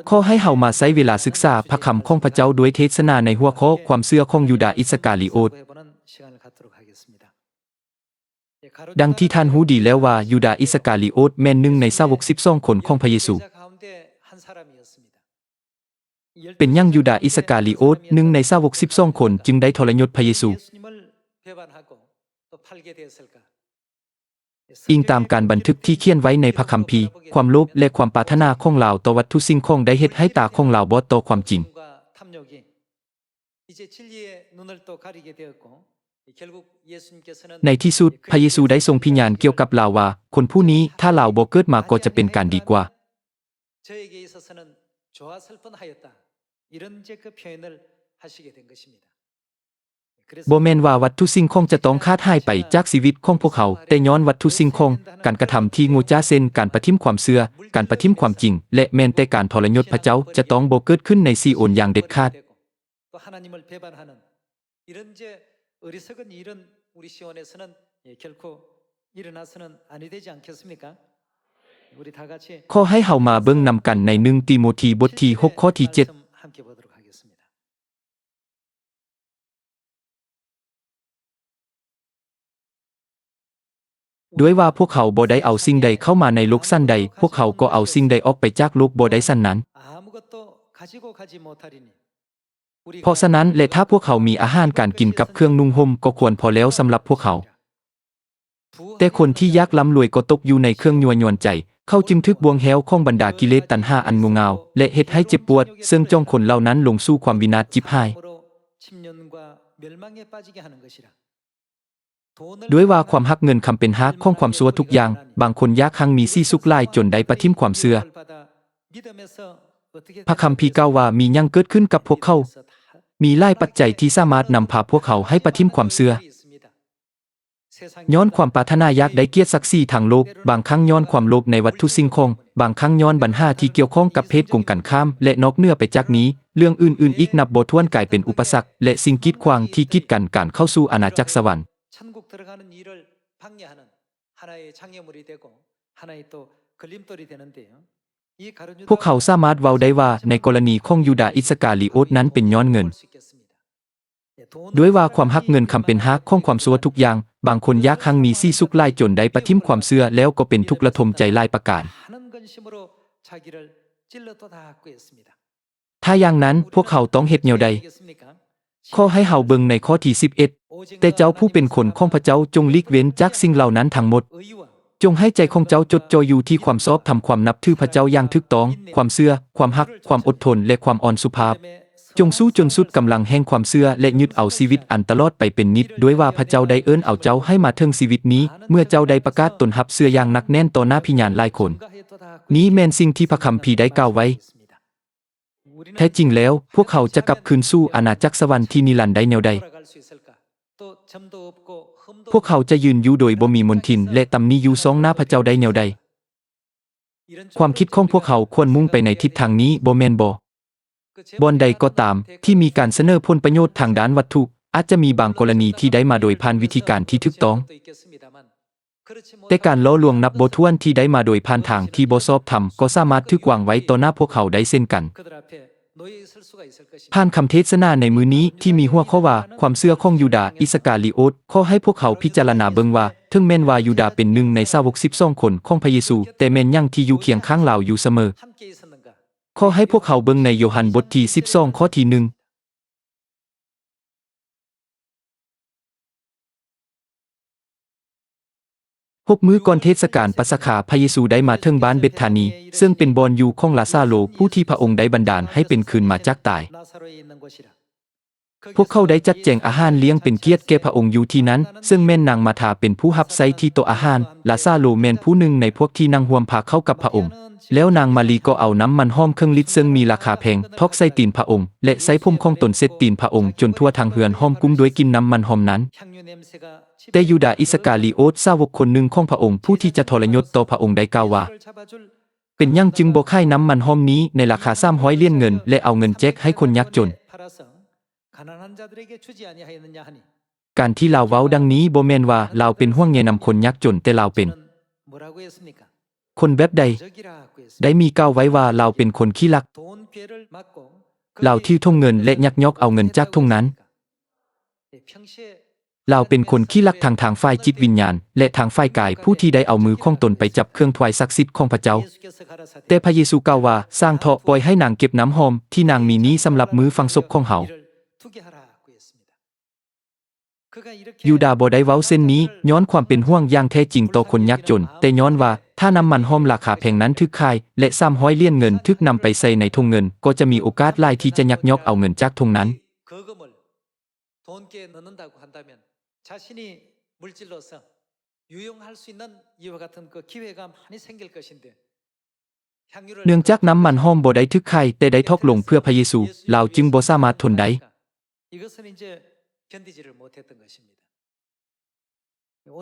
ຂໍໃຫ້ເຮົາມາໃຊ້ເວລາສຶກສາພະຄຳຂອງພະເຈົ້າດ້ວຍເທດສະໜາໃນຫົວຂໍ້ຄວາມເຊື່ອຂອງຢູດາອິດສະກາລິໂອດ. ດັ່ງທີ່ທ່ານຮູ້ດີແລ້ວວ່າ ຢູດາອິດສະກາລິໂອດແມ່ນໜຶ່ງໃນສາວົກສິບສອງຄົນຂອງພະເຢຊູ. ເປັນຫຍັງຢູດາອິດສະກາລິໂອດ ໜຶ່ງໃນສາວົກສິບສອງຄົນ ຈຶ່ງໄດ້ທໍລະຍົດພະເຢຊູ? ອີງຕາມການບັນທຶກທີ່ຂຽນໄວ້ໃນພະຄຳພີ, ຄວາມໂລບ ແລະ ຄວາມປາດຖະໜາຂອງລາວຕໍ່ວັດຖຸສິ່ງຂອງໄດ້ເຮັດໃຫ້ຕາຂອງລາວບອດຕໍ່ຄວາມຈິງ. ໃນທີ່ສຸດ, ພະເຢຊູໄດ້ຊົງພິຍານກ່ຽວກັບລາວວ່າ, ຄົນຜູ້ນີ້, ຖ້າລາວບໍ່ເກີດມາກໍຈະເປັນການດີກວ່າ. Bo ແມ່ນວ່າວັດຖຸສິ່ງຂອງຈະຕ້ອງຂາດຫາຍໄປຈາກຊີວິດຂອງພວກເຮົາ, ແຕ່ຍ້ອນວັດຖຸສິ່ງຂອງ, ການກະທຳທີ່ໂງ່ຈ້າເຊັ່ນການປະຖິ້ມຄວາມເຊື່ອ, ການປະຖິ້ມຄວາມຈິງ ແລະ ແມ່ນແຕ່ການທໍລະຍົດພະເຈົ້າ ຈະຕ້ອງບໍ່ເກີດຂຶ້ນໃນຊີໂອນຢ່າງເດັດຂາດ. ຂໍໃຫ້ເຮົາມາເບິ່ງນຳກັນໃນໜຶ່ງຕີໂມທີບົດທີຫົກ ຂໍ້ທີເຈັດ. ດ້ວຍວ່າພວກເຮົາບໍ່ໄດ້ເອົາສິ່ງໃດເຂົ້າມາໃນໂລກສັນໃດ, ພວກເຮົາກໍເອົາສິ່ງໃດອອກໄປຈາກໂລກບໍ່ໄດ້ສັນນັ້ນ. ເພາະສະນັ້ນ ແລະ ຖ້າພວກເຮົາມີອາຫານການກິນກັບເຄື່ອງນຸ່ງຫົ່ມ ກໍຄວນພໍແລ້ວສຳລັບພວກເຮົາ. ແຕ່ຄົນທີ່ຢາກລ່ຳລວຍກໍຕົກຢູ່ໃນເຄື່ອງຍົວະຍວນໃຈ, ເຂົາຈຶ່ງຖືກບ່ວງແຫ້ວຂອງບັນດາກິເລດຕັນຫາອັນງົວງາວ ແລະ ເຮັດໃຫ້ເຈັບປວດ, ເຊິ່ງຈ່ອງຄົນເຫຼົ່ານັ້ນລົງສູ່ຄວາມວິນາດຈິບຫາຍ. ດ້ວຍວ່າຄວາມຮັກເງິນຄຳເປັນຮາກຂອງຄວາມຊົ່ວທຸກຢ່າງ, ບາງຄົນຢາກຮັ່ງມີສີສຸກຫຼາຍຈົນໄດ້ປະຖິ້ມຄວາມເຊື່ອ. ພະຄຳພີກ່າວວ່າມີຫຍັງເກີດຂຶ້ນກັບພວກເຂົາ? ມີຫຼາຍປັດໄຈທີ່ສາມາດນຳພາພວກເຮົາໃຫ້ປະຖິ້ມຄວາມເຊື່ອ. ຍ້ອນຄວາມປາດຖະໜາຢາກໄດ້ກຽດສັກສີທາງໂລກ, ບາງຄັ້ງຍ້ອນຄວາມໂລບໃນວັດຖຸສິ່ງຂອງ, ບາງຄັ້ງຍ້ອນບັນຫາທີ່ກ່ຽວຂ້ອງກັບເພດກົງກັນຂ້າມ ແລະ ນອກເໜືອໄປຈາກນີ້, ເລື່ອງອື່ນໆອີກນັບບໍ່ຖ້ວນກາຍເປັນອຸປະສັກ ແລະ ສິ່ງກີດຂວາງທີ່ກີດກັນການເຂົ້າສູ່ອານາຈັກສະຫວັນ. ພວກເຂົາສາມາດເວົ້າໄດ້ວ່າ ໃນກໍລະນີຂອງຢູດາອິດສະກາລິໂອດນັ້ນເປັນຍ້ອນເງິນ. ດ້ວຍວ່າຄວາມຮັກເງິນຄຳເປັນຮາກຂອງຄວາມຊົ່ວທຸກຢ່າງ, ບາງຄົນຢາກຮັ່ງມີສີສຸກຫຼາຍຈົນໄດ້ປະຖິ້ມຄວາມເຊື່ອ ແລ້ວກໍເປັນທຸກລະທົມໃຈຫຼາຍປະການ. ຖ້າຢ່າງນັ້ນ, ພວກເຮົາຕ້ອງເຮັດແນວໃດ? ຂໍໃຫ້ເຮົາເບິ່ງໃນຂໍ້ທີສິບເອັດ. ແຕ່ເຈົ້າຜູ້ເປັນຄົນຂອງພະເຈົ້າ ຈົ່ງຫຼີກເວັ້ນຈາກສິ່ງເຫຼົ່ານັ້ນທັງໝົດ. ຈົ່ງໃຫ້ໃຈຂອງເຈົ້າຈົດຈ່ອຢູ່ທີ່ຄວາມຊອບທຳ, ຄວາມນັບຖືພະເຈົ້າຢ່າງຖືກຕ້ອງ, ຄວາມເຊື່ອ, ຄວາມຮັກ, ຄວາມອົດທົນ ແລະ ຄວາມອ່ອນສຸພາບ. ຈົ່ງສູ້ຈົນສຸດກຳລັງແຫ່ງຄວາມເຊື່ອ ແລະ ຍຶດເອົາຊີວິດອັນຕະຫຼອດໄປເປັນນິດ, ດ້ວຍວ່າພະເຈົ້າໄດ້ເອີ້ນເອົາເຈົ້າໃຫ້ມາເຖິງຊີວິດນີ້, ເມື່ອເຈົ້າໄດ້ປະກາດຕົນຮັບເຊື່ອຢ່າງໜັກແໜ້ນຕໍ່ໜ້າພະຍານຫຼາຍຄົນ. ນີ້ແມ່ນສິ່ງທີ່ພະຄຳພີໄດ້ກ່າວໄວ້. ແທ້ຈິງແລ້ວ, ພວກເຮົາຈະກັບຄືນສູ່ອານາຈັກສະຫວັນທີ່ນິລັນໄດ້ແນວໃດ? ພວກເຮົາຈະຢືນຢູ່ໂດຍບໍ່ມີມົນທິນ ແລະ ຕຳໜິຢູ່ຊ່ອງໜ້າພະເຈົ້າໄດ້ແນວໃດ? ຄວາມຄິດຂອງພວກເຮົາຄວນມຸ່ງໄປໃນທິດທາງນີ້, ບໍ່ແມ່ນບໍ? ບ່ອນໃດກໍຕາມທີ່ມີການສະເໜີຜົນປະໂຫຍດທາງດ້ານວັດຖຸ, ອາດຈະມີບາງກໍລະນີທີ່ໄດ້ມາໂດຍຜ່ານວິທີການທີ່ຖືກຕ້ອງ. ແຕ່ການຫຼໍ່ລວງນັບບໍ່ຖ້ວນທີ່ໄດ້ມາໂດຍຜ່ານທາງທີ່ບໍ່ຊອບທຳ ກໍສາມາດຖືກວາງໄວ້ຕໍ່ໜ້າພວກເຮົາໄດ້ເຊັ່ນກັນ. ຜ່ານຄຳເທດສະໜາໃນມື້ນີ້ທີ່ມີຫົວຂໍ້ວ່າ ຄວາມເຊື່ອຂອງຢູດາອິດສະກາລິໂອດ, ຂໍໃຫ້ພວກເຮົາພິຈາລະນາເບິ່ງວ່າ ເຖິງແມ່ນວ່າຢູດາເປັນໜຶ່ງໃນສາວົກສິບສອງຄົນຂອງພະເຢຊູ, ແຕ່ແມ່ນຫຍັງທີ່ຢູ່ຄຽງຂ້າງລາວຢູ່ສະເໝີ? ຂໍໃຫ້ພວກເຮົາເບິ່ງໃນໂຍຮັນບົດທີສິບສອງ ຂໍ້ທີໜຶ່ງ. ຫົກມື້ກ່ອນເທດສະການປັດສະຄາ, ພະເຢຊູໄດ້ມາເຖິງບ້ານເບັດທານີ, ເຊິ່ງເປັນບ່ອນຢູ່ຂອງລາຊາໂລ, ຜູ້ທີ່ພະອົງໄດ້ບັນດານໃຫ້ເປັນຄືນມາຈາກຕາຍ. ພວກເຂົາໄດ້ຈັດແຈງອາຫານລ້ຽງເປັນກຽດແກ່ພະອົງຢູ່ທີ່ນັ້ນ, ເຊິ່ງແມ່ນນາງມາທາເປັນຜູ້ຮັບໃຊ້ທີ່ໂຕະອາຫານ, ລາຊາໂລແມ່ນຜູ້ໜຶ່ງໃນພວກທີ່ນັ່ງຮ່ວມພາເຂົ້າກັບພະອົງ. ແລ້ວນາງມາຣີກໍເອົານ້ຳມັນຫອມເຄິ່ງລິດເຊິ່ງມີລາຄາແພງ ຖອກໃສ່ຕີນພະອົງ ແລະ ໃຊ້ຜົມຂອງຕົນເຊັດຕີນພະອົງຈົນທົ່ວທັງເຮືອນຫອມກຸ້ມດ້ວຍກິ່ນນ້ຳມັນຫອມນັ້ນ. ແຕ່ຢູດາອິດສະກາລິໂອດ, ສາວົກຄົນໜຶ່ງຂອງພະອົງ ຜູ້ທີ່ຈະທໍລະຍົດຕໍ່ພະອົງ ໄດ້ກ່າວວ່າ, ເປັນຫຍັງຈຶ່ງບໍ່ຂາຍນ້ຳມັນຫອມນີ້ໃນລາຄາສາມຮ້ອຍຫຼຽນເງິນ ແລະ ເອົາເງິນແຈກໃຫ້ຄົນຍາກຈົນ? ການທີ່ລາວເວົ້າດັ່ງນີ້ບໍ່ແມ່ນວ່າລາວເປັນຫ່ວງໃຍນຳຄົນຍາກຈົນ, ແຕ່ລາວເປັນ ຄົນແບບໃດໄດ້ມີກ່າວໄວ້ວ່າລາວເປັນຄົນຂີ້ລັກ? ລາວຖືຖົງເງິນ ແລະ ຍັກຍອກເອົາເງິນຈາກຖົງນັ້ນ. ລາວເປັນຄົນຂີ້ລັກທັງທາງຝ່າຍຈິດວິນຍານ ແລະ ທາງຝ່າຍກາຍ, ຜູ້ທີ່ໄດ້ເອົາມືຂອງຕົນໄປຈັບເຄື່ອງຖວາຍສັກສິດຂອງພະເຈົ້າ. ແຕ່ພະເຢຊູກ່າວວ່າ, ຊ່າງເຖາະ, ປ່ອຍໃຫ້ນາງເກັບນ້ຳຫອມທີ່ນາງມີນີ້ສຳລັບມື້ຝັງສົບຂອງເຮົາ. ຢູດາບໍ່ໄດ້ເວົ້າເຊັ່ນນີ້ຍ້ອນຄວາມເປັນຫ່ວງຢ່າງແທ້ຈິງຕໍ່ຄົນຍາກຈົນ, ແຕ່ຍ້ອນວ່າຖ້ານ້ຳມັນຫອມລາຄາແພງນັ້ນຖືກຂາຍ ແລະ ສາມຮ້ອຍຫຼຽນເງິນຖືກນຳໄປໃສ່ໃນຖົງເງິນ, ກໍຈະມີໂອກາດຫຼາຍທີ່ຈະຍັກຍອກເອົາເງິນຈາກຖົງນັ້ນ. 그금을 돈 ܓ에 넣는다고 한다면 자신이 물질로서 유용할 수 있는 이와 같은 그 기회가 많이 생길 것인데, ເນື່ອງຈາກນ້ຳມັນຫອມບໍ່ໄດ້ຖືກຂາຍ, ແຕ່ໄດ້ຖອກລົງເພື່ອພະເຢຊູ, ລາວຈຶ່ງບໍ່ສາມາດທົນໄດ້. 이것은 이제 견디지를 못했던 것입니다.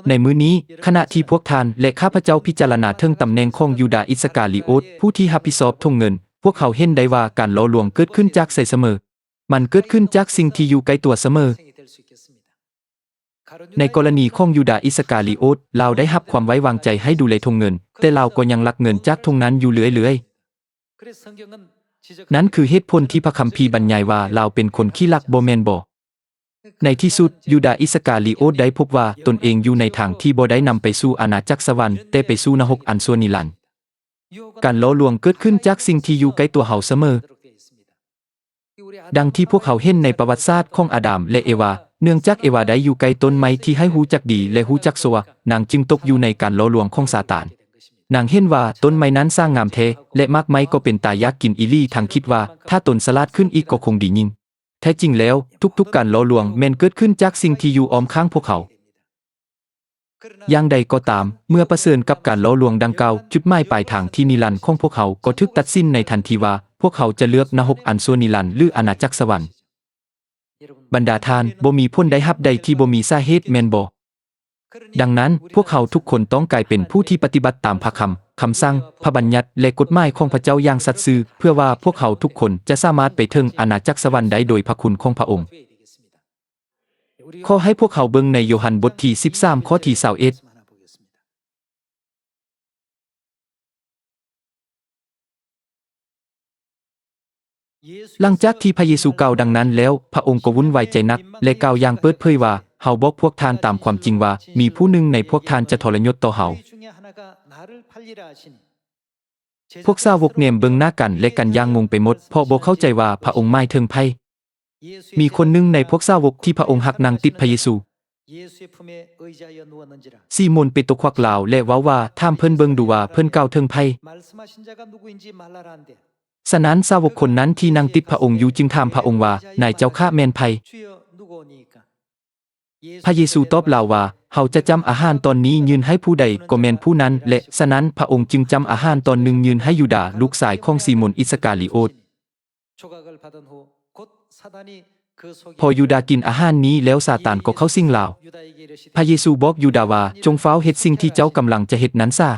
ໃນມື້ນີ້, ຂະນະທີ່ພວກທ່ານ ແລະ ຂ້າພະເຈົ້າພິຈາລະນາເຖິງຕຳແໜ່ງຂອງຢູດາອິດສະກາລີໂອດ, ຜູ້ທີ່ຮັບຜິດຊອບຖົງເງິນ, ພວກເຮົາເຫັນໄດ້ວ່າການຫຼໍ່ລວງເກີດຂຶ້ນຈາກໃສສະເໝີ? ມັນເກີດຂຶ້ນຈາກສິ່ງທີ່ຢູ່ໃກ້ຕົວສະເໝີ. ໃນກໍລະນີຂອງຢູດາອິດສະກາລີໂອດ, ລາວໄດ້ຮັບຄວາມໄວ້ວາງໃຈໃຫ້ດູແລຖົງເງິນ, ແຕ່ລາວກໍຍັງລັກເງິນຈາກຖົງນັ້ນຢູ່ເລື້ອຍໆ. ນັ້ນຄືເຫດຜົນທີ່ພະຄຳພີບັນຍາຍວ່າລາວເປັນຄົນຂີ້ລັກ, ບໍ່ແມ່ນບໍ? ໃນທີ່ສຸດ, ຢູດາອິດສະກາລີໂອດໄດ້ພົບວ່າຕົນເອງຢູ່ໃນທາງທີ່ບໍ່ໄດ້ນຳໄປສູ່ອານາຈັກສະຫວັນ, ແຕ່ໄປສູ່ນະຮົກອັນຊົ່ວນິລັນ. ການຫຼໍ່ລວງເກີດຂຶ້ນຈາກສິ່ງທີ່ຢູ່ໃກ້ຕົວເຮົາສະເໝີ. ດັ່ງທີ່ພວກເຮົາເຫັນໃນປະຫວັດສາດຂອງອາດາມ ແລະ ເອວາ, ເນື່ອງຈາກເອວາໄດ້ຢູ່ໃກ້ຕົ້ນໄມ້ທີ່ໃຫ້ຮູ້ຈັກດີ ແລະ ຮູ້ຈັກຊົ່ວ, ນາງຈຶ່ງຕົກຢູ່ໃນການຫຼໍ່ລວງຂອງຊາຕານ. ນາງເຫັນວ່າຕົ້ນໄມ້ນັ້ນຊ່າງງາມແທ້ ແລະ ໝາກໄມ້ກໍເປັນຕາຢາກກິນອີ່ຫຼີ, ທັງຄິດວ່າຖ້າຕົນສະຫຼາດຂຶ້ນອີກກໍຄົງດີຍິ່ງ. ແທ້ຈິງແລ້ວ, ທຸກໆການຫຼໍ່ລວງແມ່ນເກີດຂຶ້ນຈາກສິ່ງທີ່ຢູ່ອ້ອມຂ້າງພວກເຮົາ. ຢ່າງໃດກໍຕາມ, ເມື່ອປະເຊີນກັບການຫຼໍ່ລວງດັ່ງກ່າວ, ຈຸດໝາຍປາຍທາງທີ່ນິລັນຂອງພວກເຮົາກໍຖືກຕັດສິນໃນທັນທີວ່າ ພວກເຮົາຈະເລືອກນະຮົກອັນຊົ່ວນິລັນ ຫຼື ອານາຈັກສະຫວັນ. ບັນດາທ່ານ, ບໍ່ມີຜົນໄດ້ຮັບໃດທີ່ບໍ່ມີສາເຫດ, ແມ່ນບໍ່? ດັ່ງນັ້ນ, ພວກເຮົາທຸກຄົນຕ້ອງກາຍເປັນຜູ້ທີ່ປະຕິບັດຕາມພະຄຳ, ຄຳສັ່ງ, ພະບັນຍັດ ແລະ ກົດໝາຍຂອງພະເຈົ້າຢ່າງສັດຊື່, ເພື່ອວ່າພວກເຮົາທຸກຄົນຈະສາມາດໄປເຖິງອານາຈັກສະຫວັນໄດ້ໂດຍພະຄຸນຂອງພະອົງ. ຂໍໃຫ້ພວກເຮົາເບິ່ງໃນໂຍຮັນບົດທີສິບສາມ ຂໍ້ທີຊາວເອັດ. ຫຼັງຈາກທີ່ພະເຢຊູກ່າວດັ່ງນັ້ນແລ້ວ, ພະອົງກໍວຸ່ນວາຍໃຈໜັກ ແລະ ກ່າວຢ່າງເປີດເຜີຍວ່າ, ເຮົາບອກພວກທ່ານຕາມຄວາມຈິງວ່າ, ມີຜູ້ໜຶ່ງໃນພວກທ່ານຈະທໍລະຍົດຕໍ່ເຮົາ. ພວກສາວົກແນມເບິ່ງໜ້າກັນແລະກັນຢ່າງງົງໄປໝົດ, ເພາະບໍ່ເຂົ້າໃຈວ່າພະອົງໝາຍເຖິງໃຜ. ມີຄົນໜຶ່ງໃນພວກສາວົກທີ່ພະອົງຮັກນັ່ງຕິດພະເຢຊູ. ຊີໂມນເປໂຕຂວັກລາວ ແລະ ເວົ້າວ່າ, ຖາມເພິ່ນເບິ່ງດູວ່າເພິ່ນກ່າວເຖິງໃຜ. ສະນັ້ນ, ສາວົກຄົນນັ້ນທີ່ນັ່ງຕິດພະອົງຢູ່ຈຶ່ງຖາມພະອົງວ່າ, ນາຍເຈົ້າຂ້າແມ່ນໃຜ? ພະເຢຊູຕອບລາວວ່າ, ເຮົາຈະຈ້ຳອາຫານຕອນນີ້ຍື່ນໃຫ້ຜູ້ໃດກໍແມ່ນຜູ້ນັ້ນ, ແລະ ສະນັ້ນ, ພະອົງຈຶ່ງຈ້ຳອາຫານຕອນໜຶ່ງຍື່ນໃຫ້ຢູດາ, ລູກຊາຍຂອງຊີໂມນອິດສະກາລີໂອດ. ພໍຢູດາກິນອາຫານນີ້ແລ້ວ, ຊາຕານກໍເຂົ້າສິງລາວ. ພະເຢຊູບອກຢູດາວ່າ, ຈົ່ງຟ້າວເຮັດສິ່ງທີ່ເຈົ້າກຳລັງຈະເຮັດນັ້ນຊາ.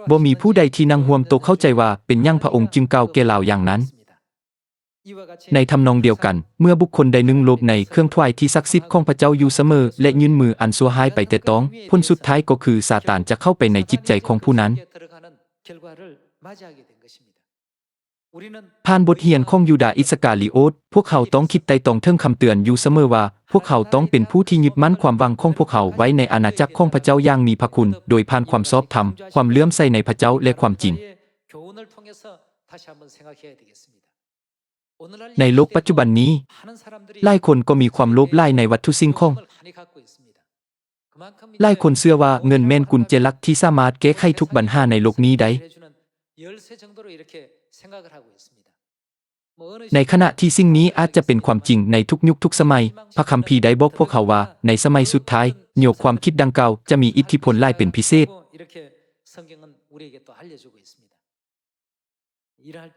ບໍ່ມີຜູ້ໃດທີ່ນັ່ງຮ່ວມໂຕະເຂົ້າໃຈວ່າເປັນຫຍັງພະອົງຈຶ່ງກ່າວແກ່ລາວຢ່າງນັ້ນ. ໃນທຳນອງດຽວກັນ, ເມື່ອບຸກຄົນໃດໜຶ່ງໂລບໃນເຄື່ອງຖວາຍທີ່ສັກສິດຂອງພະເຈົ້າຢູ່ສະເໝີ ແລະ ຍື່ນມືອັນຊົ່ວຮ້າຍໄປແຕະຕ້ອງ, ຜົນສຸດທ້າຍກໍຄືຊາຕານຈະເຂົ້າໄປໃນຈິດໃຈຂອງຜູ້ນັ້ນ. ຜ່ານບົດຮຽນຂອງຢູດາອິດສະກາລີໂອດ, ພວກເຮົາຕ້ອງຄິດໄຕ່ຕອງເຖິງຄຳເຕືອນຢູ່ສະເໝີວ່າ ພວກເຮົາຕ້ອງເປັນຜູ້ທີ່ຍຶດໝັ້ນຄວາມຫວັງຂອງພວກເຮົາໄວ້ໃນອານາຈັກຂອງພະເຈົ້າຢ່າງມີພະຄຸນ, ໂດຍຜ່ານຄວາມຊອບທຳ, ຄວາມເຫຼື້ອມໃສໃນພະເຈົ້າ ແລະ ຄວາມຈິງ. ໃນໂລກປັດຈຸບັນນີ້, ຫຼາຍຄົນກໍມີຄວາມໂລບຫຼາຍໃນວັດຖຸສິ່ງຂອງ. ຫຼາຍຄົນເຊື່ອວ່າເງິນແມ່ນກຸນແຈຫຼັກທີ່ສາມາດແກ້ໄຂທຸກບັນຫາໃນໂລກນີ້ໄດ້. ໃນຂະນະທີ່ສິ່ງນີ້ອາດຈະເປັນຄວາມຈິງໃນທຸກຍຸກທຸກສະໄໝ, ພະຄຳພີໄດ້ບອກພວກເຮົາວ່າ ໃນສະໄໝສຸດທ້າຍ, ແນວຄວາມຄິດດັ່ງກ່າວຈະມີອິດທິພົນຫຼາຍເປັນພິເສດ.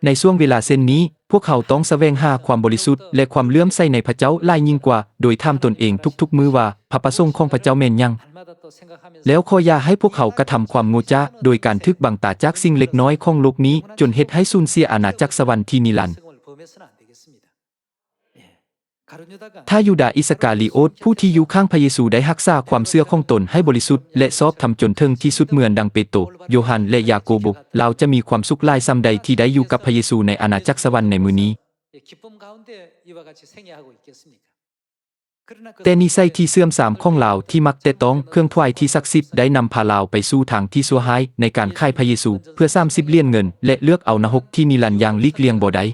ໃນຊ່ວງເວລາເຊັ່ນນີ້, ພວກເຮົາຕ້ອງສະແຫວງຫາຄວາມບໍລິສຸດ ແລະ ຄວາມເຫຼື້ອມໃສໃນພະເຈົ້າຫຼາຍຍິ່ງກວ່າ, ໂດຍຖາມຕົນເອງທຸກໆມື້ວ່າ ພະປະສົງຂອງພະເຈົ້າແມ່ນຫຍັງ? ແລ້ວຂໍຢ່າໃຫ້ພວກເຮົາກະທຳຄວາມໂງ່ຈ້າ ໂດຍການຖືກບັງຕາຈາກສິ່ງເລັກນ້ອຍຂອງໂລກນີ້, ຈົນເຮັດໃຫ້ສູນເສຍອານາຈັກສະຫວັນທີ່ນິລັນ. ຖ້າຢູດາອິດສະກາລີໂອດ ຜູ້ທີ່ຢູ່ຂ້າງພະເຢຊູ ໄດ້ຮັກສາຄວາມເຊື່ອຂອງຕົນໃຫ້ບໍລິສຸດ ແລະ ຊອບທຳຈົນເຖິງທີ່ສຸດເໝືອນດັ່ງເປໂຕ, ໂຢຮັນ ແລະ ຢາໂກໂບ, ລາວຈະມີຄວາມສຸກຫຼາຍສ່ຳໃດທີ່ໄດ້ຢູ່ກັບພະເຢຊູໃນອານາຈັກສະຫວັນໃນມື້ນີ້. ແຕ່ນິໄສທີ່ເສື່ອມຊາມຂອງລາວທີ່ມັກແຕະຕ້ອງເຄື່ອງຖວາຍທີ່ສັກສິດ ໄດ້ນຳພາລາວໄປສູ່ທາງທີ່ຊົ່ວຮ້າຍ ໃນການຂາຍພະເຢຊູເພື່ອສາມສິບຫຼຽນເງິນ ແລະ ເລືອກເອົານະຮົກທີ່ນິລັນຢ່າງຫຼີກລ່ຽງບໍ່ໄດ້.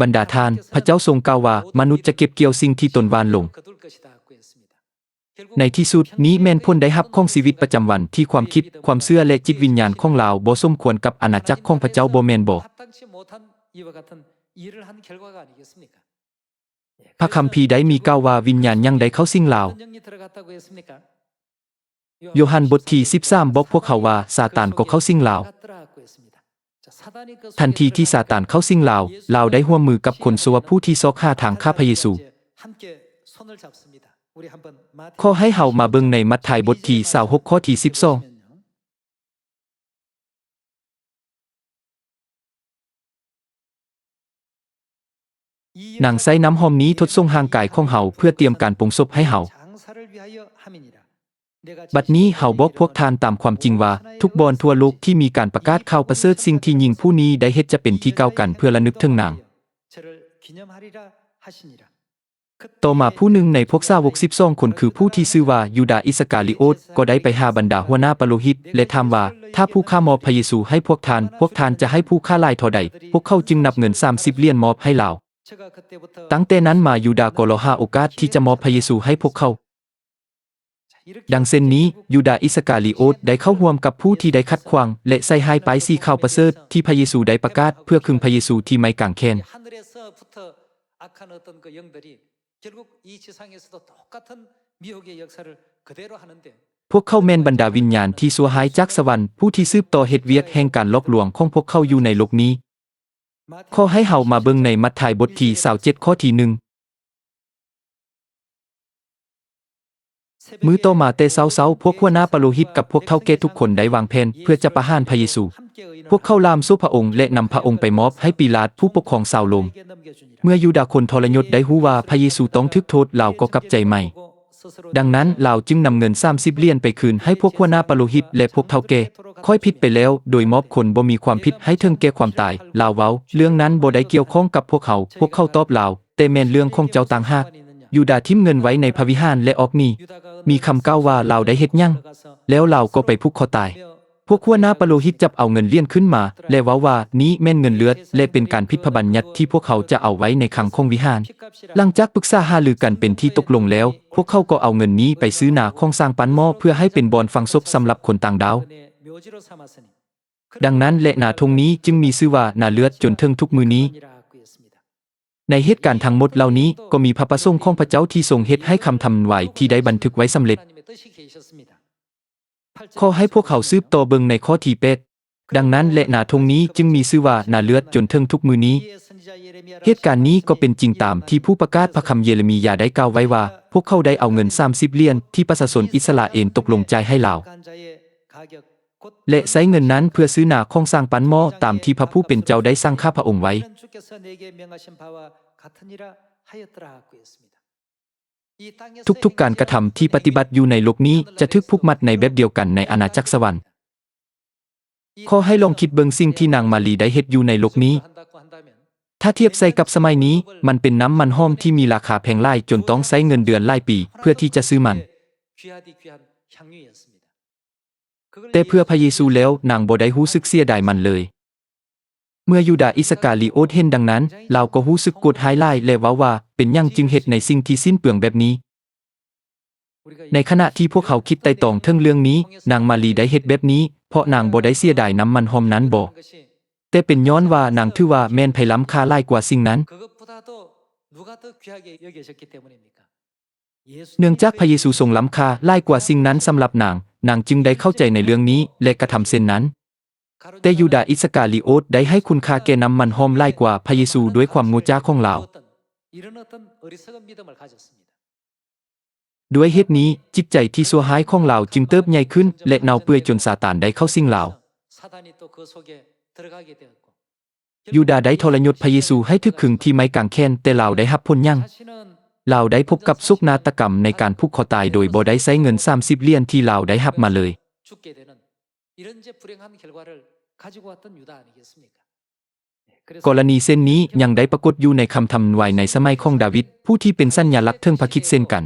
ບັນດາທ່ານ, ພະເຈົ້າຊົງກ່າວວ່າ ມະນຸດຈະເກັບກ່ຽວສິ່ງທີ່ຕົນຫວ່ານລົງ. ໃນທີ່ສຸດ, ນີ້ແມ່ນຜົນໄດ້ຮັບຂອງຊີວິດປະຈຳວັນທີ່ຄວາມຄິດ, ຄວາມເຊື່ອ ແລະ ຈິດວິນຍານຂອງລາວບໍ່ສົມຄວນກັບອານາຈັກຂອງພະເຈົ້າ, ບໍ່ແມ່ນບໍ? ພະຄຳພີໄດ້ມີກ່າວວ່າວິນຍານຫຍັງໄດ້ເຂົ້າສິງລາວ? ໂຢຮັນບົດທີສິບສາມບອກພວກເຮົາວ່າ ຊາຕານກໍເຂົ້າສິງລາວ. ທັນທີທີ່ຊາຕານເຂົ້າສິງລາວ, ລາວໄດ້ຮ່ວມມືກັບຄົນຊົ່ວຜູ້ທີ່ຊອກຫາທາງຂ້າພະເຢຊູ. ຂໍໃຫ້ເຮົາມາເບິ່ງໃນມັດທາຍບົດທີຊາວຫົກ ຂໍ້ທີສິບສອງ. ນາງໃຊ້ນ້ຳຫອມນີ້ທົດສົ່ງຮ່າງກາຍຂອງເຮົາເພື່ອຕຽມການປົງສົບໃຫ້ເຮົາ. ບັດນີ້ເຮົາບອກພວກທ່ານຕາມຄວາມຈິງວ່າ ທຸກບ່ອນທົ່ວໂລກທີ່ມີການປະກາດຂ່າວປະເສີດ, ສິ່ງທີ່ຍິງຜູ້ນີ້ໄດ້ເຮັດຈະເປັນທີ່ກ່າວກັນເພື່ອລະນຶກເຖິງນາງ. ຕໍ່ມາຜູ້ໜຶ່ງໃນພວກສາວົກສິບສອງຄົນ ຄືຜູ້ທີ່ຊື່ວ່າຢູດາອິດສະກາລີໂອດ ກໍໄດ້ໄປຫາບັນດາຫົວໜ້າປະໂລຫິດ ແລະ ຖາມວ່າ ຖ້າຜູ້ຂ້າມອບພະເຢຊູໃຫ້ພວກທ່ານ, ພວກທ່ານຈະໃຫ້ຜູ້ຂ້າຫຼາຍເທົ່າໃດ? ພວກເຂົາຈຶ່ງນັບເງິນສາມສິບຫຼຽນມອບໃຫ້ລາວ. ຕັ້ງແຕ່ນັ້ນມາ ຢູດາກໍລໍຫາໂອກາດທີ່ຈະມອບພະເຢຊູໃຫ້ພວກເຂົາ. ດັ່ງເຊັ່ນນີ້, ຢູດາອິດສະກາລີໂອດໄດ້ເຂົ້າຮ່ວມກັບຜູ້ທີ່ໄດ້ຂັດຂວາງ ແລະ ໃສ່ຮ້າຍປ້າຍສີຂາວປະເສີດທີ່ພະເຢຊູໄດ້ປະກາດ ເພື່ອຄຶງພະເຢຊູທີ່ໄມ້ກາງແຂນ. ພວກເຂົາແມ່ນບັນດາວິນຍານທີ່ຊົ່ວຮ້າຍຈາກສະຫວັນ ຜູ້ທີ່ສືບຕໍ່ເຮັດວຽກແຫ່ງການຫຼອກລວງຂອງພວກເຂົາຢູ່ໃນໂລກນີ້. ຂໍໃຫ້ເຮົາມາເບິ່ງໃນມັດທາຍບົດທີຊາວເຈັດ ຂໍ້ທີໜຶ່ງ. ມື້ຕໍ່ມາແຕ່ເຊົ້າໆ, ພວກຫົວໜ້າປະໂລຫິດກັບພວກເຖົ້າແກ່ທຸກຄົນໄດ້ວາງແຜນເພື່ອຈະປະຫານພະເຢຊູ. ພວກເຂົາລ່າມໂສ້ພະອົງ ແລະ ນຳພະອົງໄປມອບໃຫ້ປີລາດ ຜູ້ປົກຄອງຊາວໂລມ. ເມື່ອຢູດາຄົນທໍລະຍົດໄດ້ຮູ້ວ່າພະເຢຊູຕ້ອງຖືກໂທດ, ລາວກໍກັບໃຈໃໝ່. ດັ່ງນັ້ນ, ລາວຈຶ່ງນຳເງິນສາມສິບຫຼຽນໄປຄືນໃຫ້ພວກຫົວໜ້າປະໂລຫິດ ແລະ ພວກເຖົ້າແກ່. ຂ້ອຍຜິດໄປແລ້ວ, ໂດຍມອບຄົນບໍ່ມີຄວາມຜິດໃຫ້ເຖິງແກ່ຄວາມຕາຍ, ລາວເວົ້າ. ເລື່ອງນັ້ນບໍ່ໄດ້ກ່ຽວຂ້ອງກັບພວກເຮົາ, ພວກເຂົາຕອບລາວ, ແຕ່ແມ່ນເລື່ອງຂອງເຈົ້າຕ່າງຫາກ. ຢູດາຖິ້ມເງິນໄວ້ໃນພະວິຫານ ແລະ ອອກໜີ. ມີຄຳກ່າວວ່າລາວໄດ້ເຮັດຫຍັງ? ແລ້ວລາວກໍໄປຜູກຄໍຕາຍ. ພວກຫົວໜ້າປະໂລຫິດຈັບເອົາເງິນຫຼຽນຂຶ້ນມາ ແລະ ເວົ້າວ່າ, ນີ້ແມ່ນເງິນເລືອດ ແລະ ເປັນການຜິດພະບັນຍັດທີ່ພວກເຮົາຈະເອົາໄວ້ໃນຄັງຂອງວິຫານ. ຫຼັງຈາກປຶກສາຫາລືກັນເປັນທີ່ຕົກລົງແລ້ວ, ພວກເຂົາກໍເອົາເງິນນີ້ໄປຊື້ນາຂອງສ້າງປັ້ນໝໍ້ເພື່ອໃຫ້ເປັນບ່ອນຝັງສົບສຳລັບຄົນຕ່າງດ້າວ. ດັ່ງນັ້ນແຫຼະ ນາທົ່ງນີ້ຈຶ່ງມີຊື່ວ່ານາເລືອດຈົນເຖິງທຸກມື້ນີ້. ໃນເຫດການທັງໝົດເຫຼົ່ານີ້ ກໍມີພະປະສົງຂອງພະເຈົ້າທີ່ຊົງເຮັດໃຫ້ຄຳທຳນາຍທີ່ໄດ້ບັນທຶກໄວ້ສຳເລັດ. ຂໍໃຫ້ພວກເຮົາສືບຕໍ່ເບິ່ງໃນຂໍ້ທີແປດ. ດັ່ງນັ້ນແຫຼະ ນາທົ່ງນີ້ຈຶ່ງມີຊື່ວ່ານາເລືອດຈົນເຖິງທຸກມື້ນີ້. ເຫດການນີ້ກໍເປັນຈິງຕາມທີ່ຜູ້ປະກາດພະຄຳເຢເຣມີຢາໄດ້ກ່າວໄວ້ວ່າ, ພວກເຂົາໄດ້ເອົາເງິນສາມສິບຫຼຽນທີ່ປະຊາຊົນອິດສະຣາເອນຕົກລົງຈ່າຍໃຫ້ລາວ ແລະ ໃຊ້ເງິນນັ້ນເພື່ອຊື້ນາຂອງສ້າງປັ້ນໝໍ້ຕາມທີ່ພະຜູ້ເປັນເຈົ້າໄດ້ສັ່ງຂ້າພະອົງໄວ້. ທຸກໆການກະທຳທີ່ປະຕິບັດຢູ່ໃນໂລກນີ້ຈະຖືກຜູກມັດໃນແບບດຽວກັນໃນອານາຈັກສະຫວັນ. ຂໍໃຫ້ລອງຄິດເບິ່ງສິ່ງທີ່ນາງມາຣີໄດ້ເຮັດຢູ່ໃນໂລກນີ້. ຖ້າທຽບໃສ່ກັບສະໄໝນີ້, ມັນເປັນນ້ຳມັນຫອມທີ່ມີລາຄາແພງຫຼາຍຈົນຕ້ອງໃຊ້ເງິນເດືອນຫຼາຍປີເພື່ອທີ່ຈະຊື້ມັນ. ແຕ່ເພື່ອພະເຢຊູແລ້ວ, ນາງບໍ່ໄດ້ຮູ້ສຶກເສຍດາຍມັນເລີຍ. ເມື່ອຢູດາອິດສະກາລີໂອດເຫັນດັ່ງນັ້ນ, ລາວກໍຮູ້ສຶກໂກດຮ້າຍຫຼາຍ ແລະ ເວົ້າວ່າ, ເປັນຫຍັງຈຶ່ງເຮັດໃນສິ່ງທີ່ສິ້ນເປືອງແບບນີ້? ໃນຂະນະທີ່ພວກເຮົາຄິດໄຕ່ຕອງເຖິງເລື່ອງນີ້, ນາງມາຣີໄດ້ເຮັດແບບນີ້ ເພາະນາງບໍ່ໄດ້ເສຍດາຍນ້ຳມັນຫອມນັ້ນບໍ? ແຕ່ເປັນຍ້ອນວ່ານາງຖືວ່າແມ່ນໃຜລ້ຳຄ່າຫຼາຍກວ່າສິ່ງນັ້ນ. ເນື່ອງຈາກພະເຢຊູຊົງລ້ຳຄ່າຫຼາຍກວ່າສິ່ງນັ້ນສຳລັບນາງ, ນາງຈຶ່ງໄດ້ເຂົ້າໃຈໃນເລື່ອງນີ້ ແລະ ກະທຳເຊັ່ນນັ້ນ. ແຕ່ຢູດາອິດສະກາລີໂອດໄດ້ໃຫ້ຄຸນຄ່າແກ່ນ້ຳມັນຫອມຫຼາຍກວ່າພະເຢຊູດ້ວຍຄວາມໂງ່ຈ້າຂອງລາວ. ດ້ວຍເຫດນີ້, ຈິດໃຈທີ່ຊົ່ວຮ້າຍຂອງລາວຈຶ່ງເຕີບໃຫຍ່ຂຶ້ນ ແລະ ເນົ່າເປື່ອຍຈົນຊາຕານໄດ້ເຂົ້າສິງລາວ. ຢູດາໄດ້ທໍລະຍົດພະເຢຊູໃຫ້ຖືກຂຶງທີ່ໄມ້ກາງແຂນ, ແຕ່ລາວໄດ້ຮັບຜົນຫຍັງ? ລາວໄດ້ພົບກັບໂສກນາດຕະກຳໃນການຜູກຄໍຕາຍໂດຍບໍ່ໄດ້ໃຊ້ເງິນສາມສິບຫຼຽນທີ່ລາວໄດ້ຮັບມາເລີຍ. 이런 이제 불행한 결과를 가지고 왔던 유다 아니겠습니까? ກໍລະນີເຊັ່ນນີ້ຍັງໄດ້ປາກົດຢູ່ໃນຄຳທຳນາຍໃນສະໄໝຂອງດາວິດ, ຜູ້ທີ່ເປັນສັນຍາລັກເຖິງພະຄຣິດເຊັ່ນກັນ.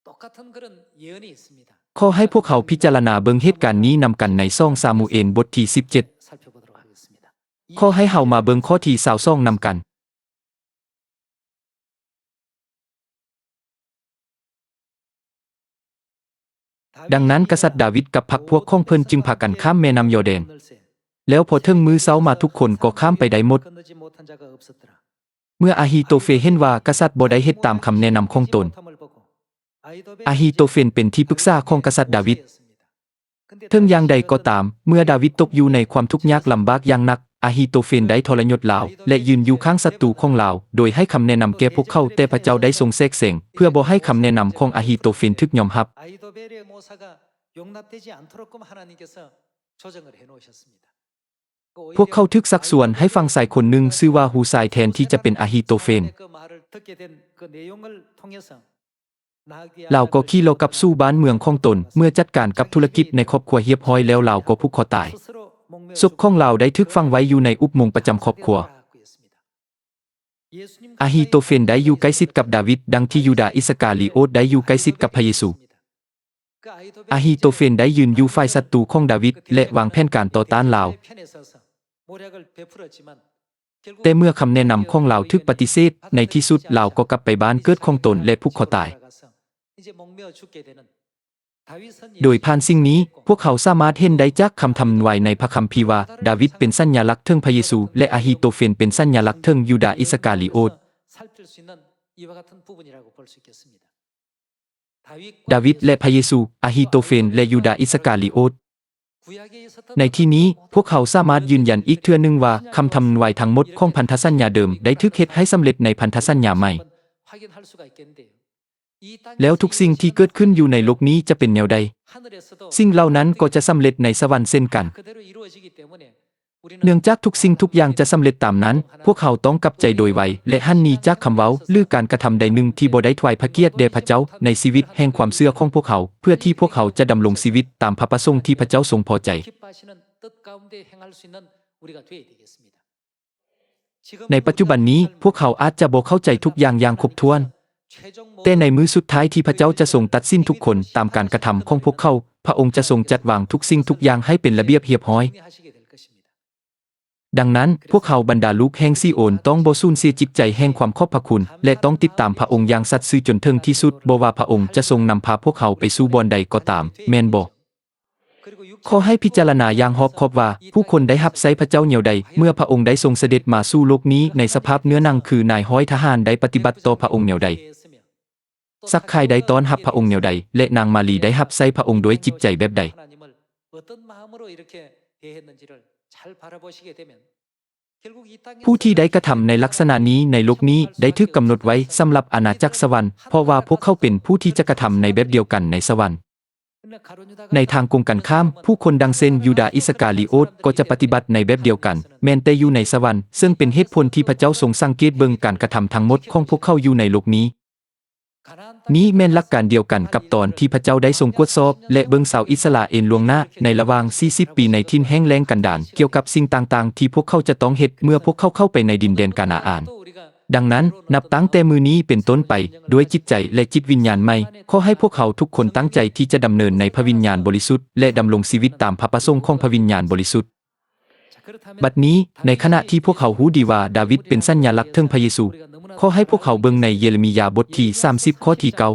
똑같은 그런 예언이 있습니다. ຂໍໃຫ້ພວກເຮົາພິຈາລະນາເບິ່ງເຫດການນີ້ນຳກັນໃນສອງຊາມູເອນບົດທີສິບເຈັດ. 살펴보도록 하겠습니다. ຂໍໃຫ້ເຮົາມາເບິ່ງຂໍ້ທີຊາວສອງນຳກັນ. ດັ່ງນັ້ນ ກະສັດດາວິດກັບພັກພວກຂອງເພິ່ນຈຶ່ງພາກັນຂ້າມແມ່ນ້ຳຢໍແດນ. ແລ້ວພໍເຖິງມື້ເຊົ້າມາທຸກຄົນກໍຂ້າມໄປໄດ້ໝົດ. ເມື່ອອາຮີໂຕເຟນເຫັນວ່າກະສັດບໍ່ໄດ້ເຮັດຕາມຄຳແນະນຳຂອງຕົນ, ອາຮີໂຕເຟນເປັນທີ່ປຶກສາຂອງກະສັດດາວິດ. ເຖິງຢ່າງໃດກໍຕາມ, ເມື່ອດາວິດຕົກຢູ່ໃນຄວາມທຸກຍາກລຳບາກຢ່າງໜັກ, ອາຮີໂຕເຟນໄດ້ທໍລະຍົດລາວ ແລະ ຢືນຢູ່ຂ້າງສັດຕູຂອງລາວ, ໂດຍໃຫ້ຄຳແນະນຳແກ່ພວກເຂົາ, ແຕ່ພະເຈົ້າໄດ້ຊົງແຊກແຊງ ເພື່ອບໍ່ໃຫ້ຄຳແນະນຳຂອງອາຮີໂຕເຟນຖືກຍອມຮັບ. 아히도벨의 묘사가 용납되지 않도록끔 하나님께서 조정을 해 놓으셨습니다. ພວກເຂົາຖືກຊັກຊວນໃຫ້ຟັງຊາຍຄົນໜຶ່ງຊື່ວ່າ ຫູຊາຍ ແທນທີ່ຈະເປັນອາຮີໂຕເຟນ. 그 말을 듣게 된 그 내용을 통해서 ລາວກໍຂີ່ລົດກັບສູ່ບ້ານເມືອງຂອງຕົນ. ເມື່ອຈັດການກັບທຸລະກິດໃນຄອບຄົວຮຽບຮ້ອຍແລ້ວ, ລາວກໍຜູກຄໍຕາຍ. ສົບຂອງລາວໄດ້ຖືກຝັງໄວ້ຢູ່ໃນອຸບໂມງປະຈຳຄອບຄົວ. ອາຮີໂຕເຟນໄດ້ຢູ່ໃກ້ຊິດກັບດາວິດ, ດັ່ງທີ່ຢູດາອິດສະກາລີໂອດໄດ້ຢູ່ໃກ້ຊິດກັບພະເຢຊູ. ອາຮີໂຕເຟນໄດ້ຢືນຢູ່ຝ່າຍສັດຕູຂອງດາວິດ ແລະ ວາງແຜນການຕໍ່ຕ້ານລາວ. ແຕ່ເມື່ອຄຳແນະນຳຂອງລາວຖືກປະຕິເສດ, ໃນທີ່ສຸດລາວກໍກັບໄປບ້ານເກີດຂອງຕົນ ແລະ ຜູກຄໍຕາຍ. ໂດຍຜ່ານສິ່ງນີ້, ພວກເຮົາສາມາດເຫັນໄດ້ຈາກຄຳທຳນາຍໃນພະຄຳພີວ່າ ດາວິດເປັນສັນຍາລັກເຖິງພະເຢຊູ ແລະ ອາຮີໂຕເຟນເປັນສັນຍາລັກເຖິງຢູດາອິດສະກາລີໂອດ. ດາວິດ ແລະ ພະເຢຊູ, ອາຮີໂຕເຟນ ແລະ ຢູດາອິດສະກາລີໂອດ. ໃນທີ່ນີ້, ພວກເຮົາສາມາດຢືນຢັນອີກເທື່ອໜຶ່ງວ່າ ຄຳທຳນາຍທັງໝົດຂອງພັນທະສັນຍາເດີມໄດ້ຖືກເຮັດໃຫ້ສຳເລັດໃນພັນທະສັນຍາໃໝ່. ແລ້ວທຸກສິ່ງທີ່ເກີດຂຶ້ນຢູ່ໃນໂລກນີ້ຈະເປັນແນວໃດ, ສິ່ງເຫຼົ່ານັ້ນກໍຈະສຳເລັດໃນສະຫວັນເຊັ່ນກັນ. ເນື່ອງຈາກທຸກສິ່ງທຸກຢ່າງຈະສຳເລັດຕາມນັ້ນ, ພວກເຮົາຕ້ອງກັບໃຈໂດຍໄວ ແລະ ຫັນໜີຈາກຄຳເວົ້າ ຫຼື ການກະທຳໃດໜຶ່ງທີ່ບໍ່ໄດ້ຖວາຍພະກຽດແດ່ພະເຈົ້າໃນຊີວິດແຫ່ງຄວາມເຊື່ອຂອງພວກເຮົາ, ເພື່ອທີ່ພວກເຮົາຈະດຳລົງຊີວິດຕາມພະປະສົງທີ່ພະເຈົ້າຊົງພໍໃຈ. ໃນປັດຈຸບັນນີ້, ພວກເຮົາອາດຈະບໍ່ເຂົ້າໃຈທຸກຢ່າງຢ່າງຄົບຖ້ວນ, ແຕ່ໃນມື້ສຸດທ້າຍທີ່ພະເຈົ້າຈະຊົງຕັດສິນທຸກຄົນຕາມການກະທຳຂອງພວກເຂົາ, ພະອົງຈະຊົງຈັດວາງທຸກສິ່ງທຸກຢ່າງໃຫ້ເປັນລະບຽບຮຽບຮ້ອຍ. ດັ່ງນັ້ນ, ພວກເຮົາບັນດາລູກແຫ່ງຊີໂອນຕ້ອງບໍ່ສູນເສຍຈິດໃຈແຫ່ງຄວາມຂອບພະຄຸນ ແລະ ຕ້ອງຕິດຕາມພະອົງຢ່າງສັດຊື່ຈົນເຖິງທີ່ສຸດ, ບໍ່ວ່າພະອົງຈະຊົງນຳພາພວກເຮົາໄປສູ່ບ່ອນໃດກໍຕາມ, ແມ່ນບໍ່? ຂໍໃຫ້ພິຈາລະນາຢ່າງຮອບຄອບວ່າ ຜູ້ຄົນໄດ້ຮັບໃຊ້ພະເຈົ້າແນວໃດ ເມື່ອພະອົງໄດ້ຊົງສະເດັດມາສູ່ໂລກນີ້ໃນສະພາບເນື້ອໜັງຄືນາຍຮ້ອຍທະຫານໄດ້ປະຕິບັດຕໍ່ພະອົງແນວໃດ? ຊັກຄາຍໄດ້ຕ້ອນຮັບພະອົງແນວໃດ ແລະ ນາງມາຣີໄດ້ຮັບໃຊ້ພະອົງດ້ວຍຈິດໃຈແບບໃດ?ຜູ້ທີ່ໄດ້ກະທຳໃນລັກສະນະນີ້ໃນໂລກນີ້ໄດ້ຖືກກຳນົດໄວ້ສຳລັບອານາຈັກສະຫວັນ, ເພາະວ່າພວກເຂົາເປັນຜູ້ທີ່ຈະກະທຳໃນແບບດຽວກັນໃນສະຫວັນ. ໃນທາງກົງກັນຂ້າມ, ຜູ້ຄົນດັ່ງເຊັ່ນຢູດາອິດສະກາລີໂອດກໍຈະປະຕິບັດໃນແບບດຽວກັນ, ແມ່ນແຕ່ຢູ່ໃນສະຫວັນ, ເຊິ່ງເປັນເຫດຜົນທີ່ພະເຈົ້າຊົງສັງເກດເບິ່ງການກະທຳທັງໝົດຂອງພວກເຂົາຢູ່ໃນໂລກນີ້. ນີ້ແມ່ນຫຼັກການດຽວກັນກັບຕອນທີ່ພະເຈົ້າໄດ້ຊົງກວດສອບ ແລະ ເບິ່ງຊາວອິດສະຣາເອນລ່ວງໜ້າໃນລະຫວ່າງສີ່ສິບປີໃນຖິ່ນແຫ້ງແລ້ງກັນດານ ກ່ຽວກັບສິ່ງຕ່າງໆທີ່ພວກເຂົາຈະຕ້ອງເຮັດເມື່ອພວກເຂົາເຂົ້າໄປໃນດິນແດນການາອານ. ດັ່ງນັ້ນ, ນັບຕັ້ງແຕ່ມື້ນີ້ເປັນຕົ້ນໄປ, ດ້ວຍຈິດໃຈ ແລະ ຈິດວິນຍານໃໝ່, ຂໍໃຫ້ພວກເຮົາທຸກຄົນຕັ້ງໃຈທີ່ຈະດຳເນີນໃນພະວິນຍານບໍລິສຸດ ແລະ ດຳລົງຊີວິດຕາມພະປະສົງຂອງພະວິນຍານບໍລິສຸດ. ບັດນີ້, ໃນຂະນະທີ່ພວກເຮົາຮູ້ດີວ່າດາວິດເປັນສັນຍາລັກເຖິງພະເຢຊູ, ຂໍໃຫ້ພວກເຮົາເບິ່ງໃນເຢເຣມີຍາບົດທີສາມສິບ ຂໍ້ທີເກົ້າ.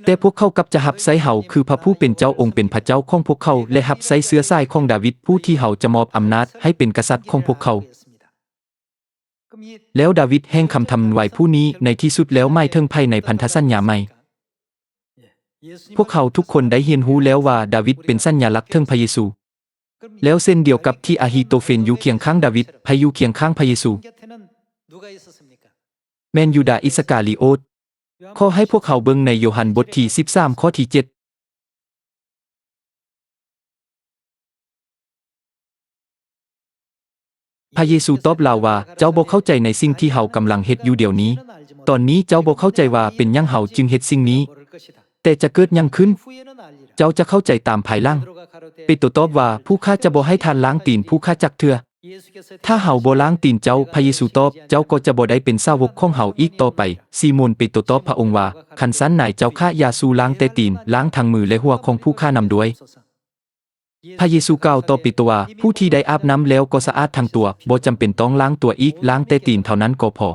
ແຕ່ພວກເຂົາກັບຈະຮັບໃຊ້ເຮົາຄືພະຜູ້ເປັນເຈົ້າອົງເປັນພະເຈົ້າຂອງພວກເຂົາ ແລະ ຮັບໃຊ້ເຊື້ອສາຍຂອງດາວິດ ຜູ້ທີ່ເຮົາຈະມອບອຳນາດໃຫ້ເປັນກະສັດຂອງພວກເຂົາ. ແລ້ວດາວິດແຫ່ງຄຳທຳນາຍຜູ້ນີ້ໃນທີ່ສຸດແລ້ວໝາຍເຖິງໃຜໃນພັນທະສັນຍາໃໝ່? ພວກເຮົາທຸກຄົນໄດ້ຮຽນຮູ້ແລ້ວວ່າດາວິດເປັນສັນຍາລັກເຖິງພະເຢຊູ. ແລ້ວເຊັ່ນດຽວກັບທີ່ອາຮີໂຕເຟນຢູ່ຄຽງຂ້າງດາວິດ, ໃຜຢູ່ຄຽງຂ້າງພະເຢຊູ? ແມ່ນຢູດາອິດສະກາລີໂອດ. ຂໍໃຫ້ພວກເຮົາເບິ່ງໃນໂຍຮັນບົດທີສິບສາມ ຂໍ້ທີເຈັດ. ພະເຢຊູຕອບລາວວ່າ, ເຈົ້າບໍ່ເຂົ້າໃຈໃນສິ່ງທີ່ເຮົາກຳລັງເຮັດຢູ່ດຽວນີ້. ຕອນນີ້ເຈົ້າບໍ່ເຂົ້າໃຈວ່າເປັນຫຍັງເຮົາຈຶ່ງເຮັດສິ່ງນີ້, ແຕ່ຈະເກີດຫຍັງຂຶ້ນ, ເຈົ້າຈະເຂົ້າໃຈຕາມພາຍຫຼັງ. ເປໂຕຕອບວ່າ, ຜູ້ຂ້າຈະບໍ່ໃຫ້ທ່ານລ້າງຕີນຜູ້ຂ້າຈັກເທື່ອ. ຖ້າເຮົາບໍ່ລ້າງຕີນເຈົ້າ, ພະເຢຊູຕອບ, ເຈົ້າກໍຈະບໍ່ໄດ້ເປັນສາວົກຂອງເຮົາອີກຕໍ່ໄປ. ຊີໂມນເປໂຕຕອບພະອົງວ່າ, ຄັນຊັ້ນນາຍເຈົ້າຂ້າ, ຢ່າສູ່ລ້າງແຕ່ຕີນ, ລ້າງທັງມື ແລະ ຫົວຂອງຜູ້ຂ້ານຳດ້ວຍ. ພະເຢຊູກ່າວຕໍ່ເປໂຕວ່າ, ຜູ້ທີ່ໄດ້ອາບນ້ຳແລ້ວກໍສະອາດທັງຕົວ, ບໍ່ຈຳເປັນຕ້ອງລ້າງຕົວອີກ, ລ້າງແຕ່ຕີນເທົ່ານັ້ນກໍພໍ.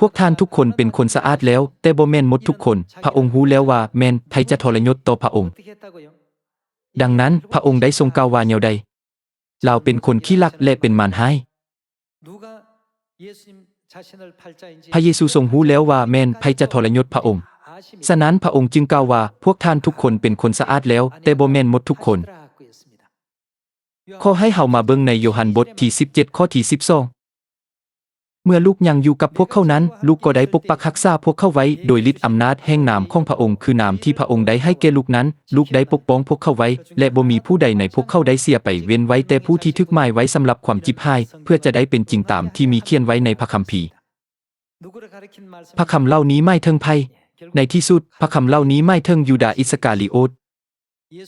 ພວກທ່ານທຸກຄົນເປັນຄົນສະອາດແລ້ວ, ແຕ່ບໍ່ແມ່ນໝົດທຸກຄົນ. ພະອົງຮູ້ແລ້ວວ່າແມ່ນໃຜຈະທໍລະຍົດຕໍ່ພະອົງ. ດັ່ງນັ້ນ, ພະອົງໄດ້ຊົງກ່າວວ່າແນວໃດ? ລາວເປັນຄົນຂີ້ລັກ ແລະ ເປັນມານຮ້າຍ. ພະເຢຊູຊົງຮູ້ແລ້ວວ່າແມ່ນໃຜຈະທໍລະຍົດພະອົງ. ສະນັ້ນ, ພະອົງຈຶ່ງກ່າວວ່າ, ພວກທ່ານທຸກຄົນເປັນຄົນສະອາດແລ້ວ, ແຕ່ບໍ່ແມ່ນໝົດທຸກຄົນ. ຂໍໃຫ້ເຮົາມາເບິ່ງໃນໂຍຮັນບົດທີສິບເຈັດ ຂໍ້ທີສິບສອງ. ເມື່ອລູກຍັງຢູ່ກັບພວກເຂົານັ້ນ, ລູກກໍໄດ້ປົກປັກຮັກສາພວກເຂົາໄວ້ ໂດຍລິດອຳນາດແຫ່ງນາມຂອງພະອົງ, ຄືນາມທີ່ພະອົງໄດ້ໃຫ້ແກ່ລູກນັ້ນ, ລູກໄດ້ປົກປ້ອງພວກເຂົາໄວ້ ແລະ ບໍ່ມີຜູ້ໃດໃນພວກເຂົາໄດ້ເສຍໄປ, ເວັ້ນໄວ້ແຕ່ຜູ້ທີ່ຖືກໝາຍໄວ້ສຳລັບຄວາມຈິບຫາຍ, ເພື່ອຈະໄດ້ເປັນຈິງຕາມທີ່ມີຂຽນໄວ້ໃນພະຄຳພີ. ພະຄຳເຫຼົ່ານີ້ໝາຍເຖິງໃຜ? ໃນທີ່ສຸດ, ພະຄຳເຫຼົ່ານີ້ໝາຍເຖິງຢູດາອິດສະກາລີໂອດ.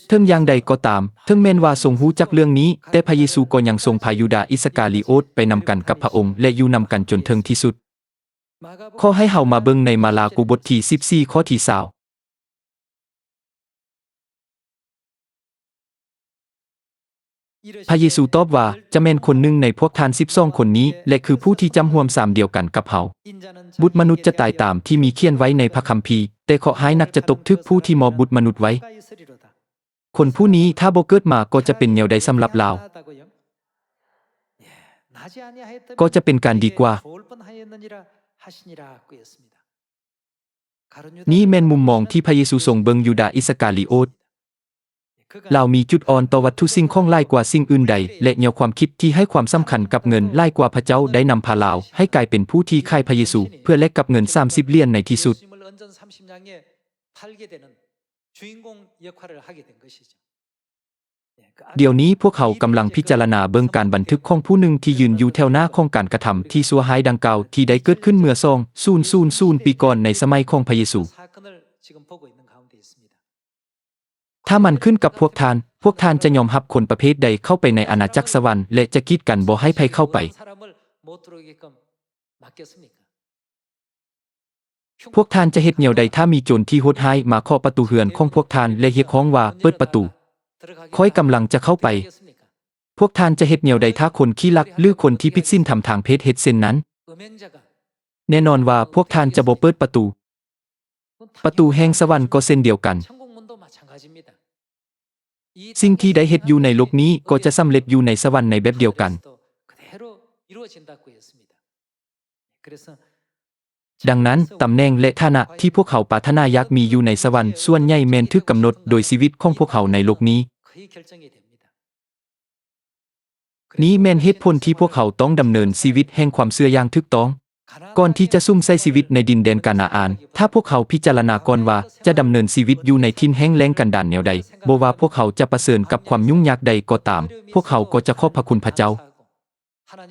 ເຖິງຢ່າງໃດກໍຕາມ, ເຖິງແມ່ນວ່າຊົງຮູ້ຈັກເລື່ອງນີ້, ແຕ່ພະເຢຊູກໍຍັງຊົງພາຢູດາອິດສະກາລີໂອດໄປນຳກັນກັບພະອົງ ແລະ ຢູ່ນຳກັນຈົນເຖິງທີ່ສຸດ. ຂໍໃຫ້ເຮົາມາເບິ່ງໃນມາລາໂກບົດທີສິບສີ່ ຂໍ້ທີຊາວ. ພະເຢຊູຕອບວ່າ, ຈະແມ່ນຄົນໜຶ່ງໃນພວກທ່ານສິບສອງຄົນນີ້ ແລະ ຄືຜູ້ທີ່ຈຳຮ່ວມຊາມດຽວກັນກັບເຮົາ. ບຸດມະນຸດຈະຕາຍຕາມທີ່ມີຂຽນໄວ້ໃນພະຄຳພີ, ແຕ່ເຄາະຮ້າຍນັກຈະຕົກຖືກຜູ້ທີ່ມອບບຸດມະນຸດໄວ້. ຄົນຜູ້ນີ້ຖ້າບໍ່ເກີດມາກໍຈະເປັນແນວໃດສຳລັບລາວ? ກໍຈະເປັນການດີກວ່າ. ນີ້ແມ່ນມຸມມອງທີ່ພະເຢຊູຊົງເບິ່ງຢູດາອິດສະກາລີໂອດ. ລາວມີຈຸດອ່ອນຕໍ່ວັດຖຸສິ່ງຂອງຫຼາຍກວ່າສິ່ງອື່ນໃດ ແລະ ແນວຄວາມຄິດທີ່ໃຫ້ຄວາມສຳຄັນກັບເງິນຫຼາຍກວ່າພະເຈົ້າໄດ້ນຳພາລາວໃຫ້ກາຍເປັນຜູ້ທີ່ຂາຍພະເຢຊູ ເພື່ອແລກກັບເງິນສາມສິບຫຼຽນໃນທີ່ສຸດ. ດຽວນີ້ພວກເຮົາກຳລັງພິຈາລະນາເບິ່ງການບັນທຶກຂອງຜູ້ໜຶ່ງທີ່ຢືນຢູ່ແຖວໜ້າຂອງການກະທຳທີ່ຊົ່ວຮ້າຍດັ່ງກ່າວທີ່ໄດ້ເກີດຂຶ້ນເມື່ອສອງພັນປີກ່ອນໃນສະໄໝຂອງພະເຢຊູ. ຖ້າມັນຂຶ້ນກັບພວກທ່ານ, ພວກທ່ານຈະຍອມຮັບຄົນປະເພດໃດເຂົ້າໄປໃນອານາຈັກສະຫວັນ ແລະ ຈະກີດກັນບໍ່ໃຫ້ໃຜເຂົ້າໄປ? ພວກທ່ານຈະເຮັດແນວໃດຖ້າມີໂຈນທີ່ໂຫດຮ້າຍມາເຄາະປະຕູເຮືອນຂອງພວກທ່ານ ແລະ ຮຽກຮ້ອງວ່າ, ເປີດປະຕູ, ຂ້ອຍກຳລັງຈະເຂົ້າໄປ? ພວກທ່ານຈະເຮັດແນວໃດຖ້າຄົນຂີ້ລັກ ຫຼື ຄົນທີ່ຜິດສິນທຳທາງເພດເຮັດເຊັ່ນນັ້ນ? ແນ່ນອນວ່າພວກທ່ານຈະບໍ່ເປີດປະຕູ. ປະຕູແຫ່ງສະຫວັນກໍເຊັ່ນດຽວກັນ. ສິ່ງທີ່ໄດ້ເຮັດຢູ່ໃນໂລກນີ້ກໍຈະສຳເລັດຢູ່ໃນສະຫວັນໃນແບບດຽວກັນ. ດັ່ງນັ້ນ, ຕຳແໜ່ງ ແລະ ຖານະທີ່ພວກເຮົາປາດຖະໜາຢາກມີຢູ່ໃນສະຫວັນ ສ່ວນໃຫຍ່ແມ່ນຖືກກຳນົດໂດຍຊີວິດຂອງພວກເຮົາໃນໂລກນີ້. ນີ້ແມ່ນເຫດຜົນທີ່ພວກເຮົາຕ້ອງດຳເນີນຊີວິດແຫ່ງຄວາມເຊື່ອຢ່າງຖືກຕ້ອງ. ກ່ອນທີ່ຈະສຸມໃຊ້ຊີວິດໃນດິນແດນການາອານ, ຖ້າພວກເຮົາພິຈາລະນາກ່ອນວ່າຈະດຳເນີນຊີວິດຢູ່ໃນຖິ່ນແຫ້ງແລ້ງກັນດານແນວໃດ, ບໍ່ວ່າພວກເຮົາຈະປະເຊີນກັບຄວາມຫຍຸ້ງຍາກໃດກໍຕາມ, ພວກເຮົາກໍຈະຂອບພະຄຸນພະເຈົ້າ.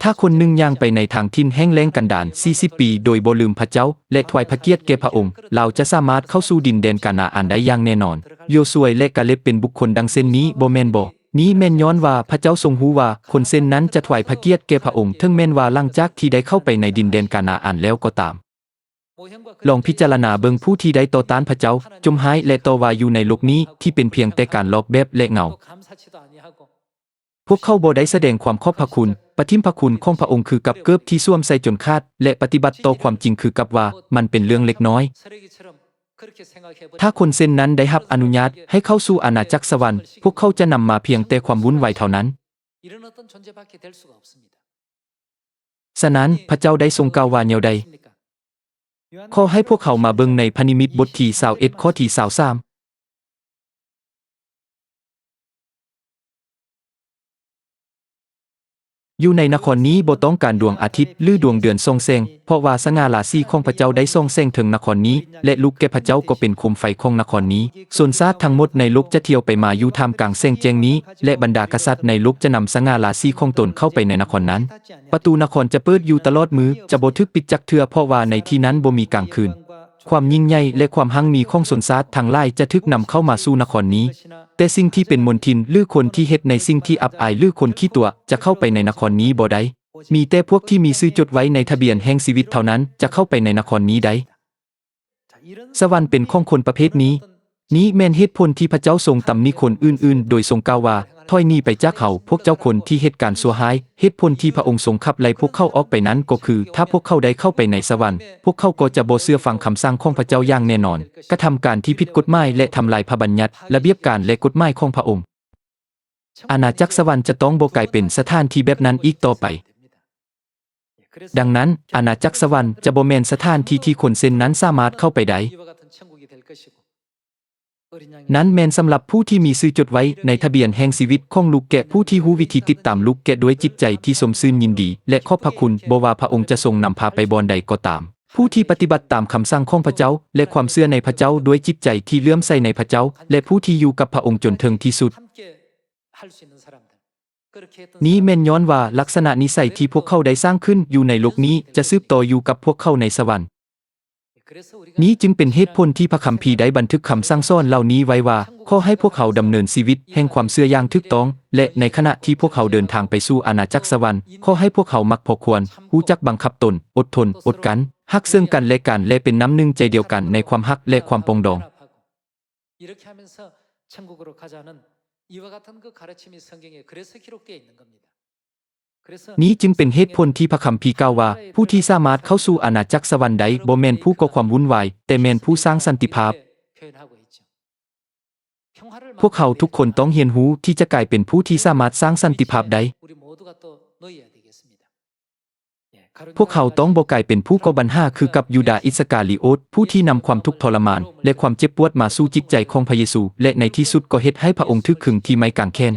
ຖ້າຄົນໜຶ່ງຍ່າງໄປໃນທາງຖິ່ນແຫ້ງແລ້ງກັນດານສີ່ສິບປີໂດຍບໍ່ລືມພະເຈົ້າ ແລະ ຖວາຍພະກຽດແກ່ພະອົງ, ລາວຈະສາມາດເຂົ້າສູ່ດິນແດນການາອານໄດ້ຢ່າງແນ່ນອນ. ໂຢຊວຍ ແລະ ກາເລັບເປັນບຸກຄົນດັ່ງເຊັ່ນນີ້, ບໍ່ແມ່ນບໍ? ນີ້ແມ່ນຍ້ອນວ່າພະເຈົ້າຊົງຮູ້ວ່າຄົນເຊັ່ນນັ້ນຈະຖວາຍພະກຽດແກ່ພະອົງ, ເຖິງແມ່ນວ່າຫຼັງຈາກທີ່ໄດ້ເຂົ້າໄປໃນດິນແດນການາອານແລ້ວກໍຕາມ. ລອງພິຈາລະນາເບິ່ງຜູ້ທີ່ໄດ້ຕໍ່ຕ້ານພະເຈົ້າ, ຈົ່ມຮ້າຍ ແລະ ຕໍ່ວ່າຢູ່ໃນໂລກນີ້ທີ່ເປັນພຽງແຕ່ການລອກແບບ ແລະ ເງົາ. ພວກເຂົາບໍ່ໄດ້ສະແດງຄວາມຂອບພະຄຸນ, ປະຖິ້ມພະຄຸນຂອງພະອົງຄືກັບເກີບທີ່ສວມໃສ່ຈົນຂາດ ແລະ ປະຕິບັດຕໍ່ຄວາມຈິງຄືກັບວ່າມັນເປັນເລື່ອງເລັກນ້ອຍ. ຖ້າຄົນເຊັ່ນນັ້ນໄດ້ຮັບອະນຸຍາດໃຫ້ເຂົ້າສູ່ອານາຈັກສະຫວັນ, ພວກເຂົາຈະນຳມາພຽງແຕ່ຄວາມວຸ່ນວາຍເທົ່ານັ້ນ. ສະນັ້ນ, ພະເຈົ້າໄດ້ຊົງກ່າວວ່າແນວໃດ? ຂໍໃຫ້ພວກເຮົາມາເບິ່ງໃນພະນິມິດບົດທີຊາວເອັດ ຂໍ້ທີຊາວສາມ. ຢູ່ໃນນະຄອນນີ້ບໍ່ຕ້ອງການດວງອາທິດ ຫຼື ດວງເດືອນສ່ອງແສງ, ເພາະວ່າສະຫງ່າລາສີຂອງພະເຈົ້າໄດ້ສ່ອງແສງເຖິງນະຄອນນີ້ ແລະ ລູກແກະພະເຈົ້າກໍເປັນໂຄມໄຟຂອງນະຄອນນີ້. ຊົນຊາດທັງໝົດໃນໂລກຈະທ່ຽວໄປມາຢູ່ທ່າມກາງແສງແຈ້ງນີ້ ແລະ ບັນດາກະສັດໃນໂລກຈະນຳສະຫງ່າລາສີຂອງຕົນເຂົ້າໄປໃນນະຄອນນັ້ນ. ປະຕູນະຄອນຈະເປີດຢູ່ຕະຫຼອດມື້, ຈະບໍ່ຖືກປິດຈັກເທື່ອ, ເພາະວ່າໃນທີ່ນັ້ນບໍ່ມີກາງຄືນ. ຄວາມຍິ່ງໃຫຍ່ ແລະ ຄວາມຮັ່ງມີຂອງຊົນຊາດທັງຫຼາຍຈະຖືກນຳເຂົ້າມາສູ່ນະຄອນນີ້. ແຕ່ສິ່ງທີ່ເປັນມົນທິນ ຫຼື ຄົນທີ່ເຮັດໃນສິ່ງທີ່ອັບອາຍ ຫຼື ຄົນຂີ້ຕົວະ ຈະເຂົ້າໄປໃນນະຄອນນີ້ບໍ່ໄດ້. ມີແຕ່ພວກທີ່ມີຊື່ຈົດໄວ້ໃນທະບຽນແຫ່ງຊີວິດເທົ່ານັ້ນຈະເຂົ້າໄປໃນນະຄອນນີ້ໄດ້. ສະຫວັນເປັນຂອງຄົນປະເພດນີ້. ນີ້ແມ່ນເຫດຜົນທີ່ພະເຈົ້າຊົງຕຳໜິຄົນອື່ນໆ ໂດຍຊົງກ່າວວ່າ, ຖອຍໜີໄປຈາກເຮົາ, ພວກເຈົ້າຄົນທີ່ເຮັດການຊົ່ວຮ້າຍ. ເຫດຜົນທີ່ພະອົງຊົງຂັບໄລ່ພວກເຂົາອອກໄປນັ້ນກໍຄື, ຖ້າພວກເຂົາໄດ້ເຂົ້າໄປໃນສະຫວັນ, ພວກເຂົາກໍຈະບໍ່ເຊື່ອຟັງຄຳສັ່ງຂອງພະເຈົ້າຢ່າງແນ່ນອນ, ກະທຳການທີ່ຜິດກົດໝາຍ ແລະ ທຳລາຍພະບັນຍັດ, ລະບຽບການ ແລະ ກົດໝາຍຂອງພະອົງ. ອານາຈັກສະຫວັນຈະຕ້ອງບໍ່ກາຍເປັນສະຖານທີ່ແບບນັ້ນອີກຕໍ່ໄປ. ດັ່ງນັ້ນ, ອານາຈັກສະຫວັນຈະບໍ່ແມ່ນສະຖານທີ່ທີ່ຄົນເຊັ່ນນັ້ນສາມາດເຂົ້າໄປໄດ້. ນັ້ນແມ່ນສຳລັບຜູ້ທີ່ມີຊື່ຈົດໄວ້ໃນທະບຽນແຫ່ງຊີວິດຂອງລູກແກະ, ຜູ້ທີ່ຮູ້ວິທີຕິດຕາມລູກແກະດ້ວຍຈິດໃຈທີ່ຊົມຊື່ນຍິນດີ ແລະ ຂອບພະຄຸນ, ບໍ່ວ່າພະອົງຈະຊົງນຳພາໄປບ່ອນໃດກໍຕາມ. ຜູ້ທີ່ປະຕິບັດຕາມຄຳສັ່ງຂອງພະເຈົ້າ ແລະ ຄວາມເຊື່ອໃນພະເຈົ້າດ້ວຍຈິດໃຈທີ່ເຫຼື້ອມໃສໃນພະເຈົ້າ ແລະ ຜູ້ທີ່ຢູ່ກັບພະອົງຈົນເຖິງທີ່ສຸດ. ນີ້ແມ່ນຍ້ອນວ່າລັກສະນະນິໄສທີ່ພວກເຂົາໄດ້ສ້າງຂຶ້ນຢູ່ໃນໂລກນີ້ຈະສືບຕໍ່ຢູ່ກັບພວກເຂົາໃນສະຫວັນ. ນີ້ຈຶ່ງເປັນເຫດຜົນທີ່ພະຄຳພີໄດ້ບັນທຶກຄຳສັ່ງສອນເຫຼົ່ານີ້ໄວ້ວ່າ, ຂໍໃຫ້ພວກເຮົາດຳເນີນຊີວິດແຫ່ງຄວາມເຊື່ອຢ່າງຖືກຕ້ອງ, ແລະ ໃນຂະນະທີ່ພວກເຮົາເດີນທາງໄປສູ່ອານາຈັກສະຫວັນ, ຂໍໃຫ້ພວກເຮົາມັກພໍຄວນ, ຮູ້ຈັກບັງຄັບຕົນ, ອົດທົນ, ອົດກັ້ນ, ຮັກເຊິ່ງກັນແລະກັນ ແລະ ເປັນນ້ຳໜຶ່ງໃຈດຽວກັນໃນຄວາມຮັກ ແລະ ຄວາມປອງດອງ. 이렇게 하면서 천국으로 가자는 이와 같은 그 가르침이 성경에 그래서 기록되어 있는 겁니다. ນີ້ຈຶ່ງເປັນເຫດຜົນທີ່ພະຄຳພີກ່າວວ່າ, ຜູ້ທີ່ສາມາດເຂົ້າສູ່ອານາຈັກສະຫວັນໄດ້ ບໍ່ແມ່ນຜູ້ກໍ່ຄວາມວຸ້ນວາຍ, ແຕ່ແມ່ນຜູ້ສ້າງສັນຕິພາບ. ພວກເຮົາທຸກຄົນຕ້ອງຮຽນຮູ້ທີ່ຈະກາຍເປັນຜູ້ທີ່ສາມາດສ້າງສັນຕິພາບໄດ້. ພວກເຮົາຕ້ອງບໍ່ກາຍເປັນຜູ້ກໍ່ບັນຫາຄືກັບຢູດາອິດສະກາລີໂອດ, ຜູ້ທີ່ນຳຄວາມທຸກທໍລະມານ ແລະ ຄວາມເຈັບປວດມາສູ່ຈິດໃຈຂອງພະເຢຊູ ແລະ ໃນທີ່ສຸດກໍເຮັດໃຫ້ພະອົງຖືກຂຶງທີ່ໄມ້ກາງແຂນ.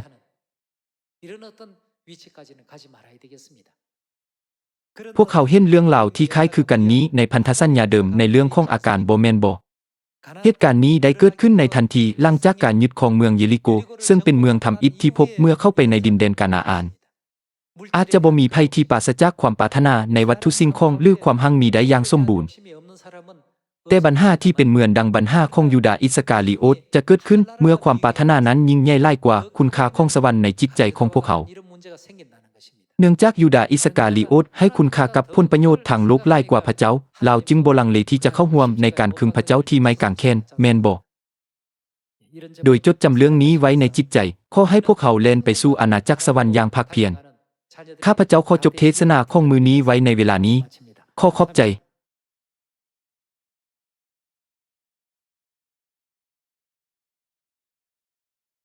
ພວກເຮົາເຫັນເລື່ອງລາວທີ່ຄ້າຍຄືກັນນີ້ໃນພັນທະສັນຍາເດີມໃນເລື່ອງຂອງອາການ, ບໍ່ແມ່ນບໍ? ເຫດການນີ້ໄດ້ເກີດຂຶ້ນໃນທັນທີຫຼັງຈາກການຍຶດຄອງເມືອງເຢລິໂກ, ເຊິ່ງເປັນເມືອງທຳອິດທີ່ພົບເມື່ອເຂົ້າໄປໃນດິນແດນການາອານ. ອາດຈະບໍ່ມີໃຜທີ່ປາສະຈາກຄວາມປາດຖະໜາໃນວັດຖຸສິ່ງຂອງ ຫຼື ຄວາມຮັ່ງມີໄດ້ຢ່າງສົມບູນ. ແຕ່ບັນຫາທີ່ເປັນເໝືອນດັ່ງບັນຫາຂອງຢູດາອິດສະກາລີໂອດຈະເກີດຂຶ້ນເມື່ອຄວາມປາດຖະໜານັ້ນຍິ່ງໃຫຍ່ຫຼາຍກວ່າຄຸນຄ່າຂອງສະຫວັນໃນຈິດໃຈຂອງພວກເຮົາ. ເນື່ອງຈາກຢູດາອິດສະກາລີໂອດໃຫ້ຄຸນຄ່າກັບຜົນປະໂຫຍດທາງໂລກຫຼາຍກວ່າພະເຈົ້າ, ລາວຈຶ່ງບໍ່ລັງເລທີ່ຈະເຂົ້າຮ່ວມໃນການຄຶງພະເຈົ້າທີ່ໄມ້ກາງແຂນ, ແມ່ນບໍ່? ໂດຍຈົດຈຳເລື່ອງນີ້ໄວ້ໃນຈິດໃຈ, ຂໍໃຫ້ພວກເຮົາແລ່ນໄປສູ່ອານາຈັກສະຫວັນຢ່າງພາກພຽນ. ຂ້າພະເຈົ້າຂໍຈົບເທດສະໜາຂອງມື້ນີ້ໄວ້ໃນເວລານີ້. ຂໍຂອບໃຈ.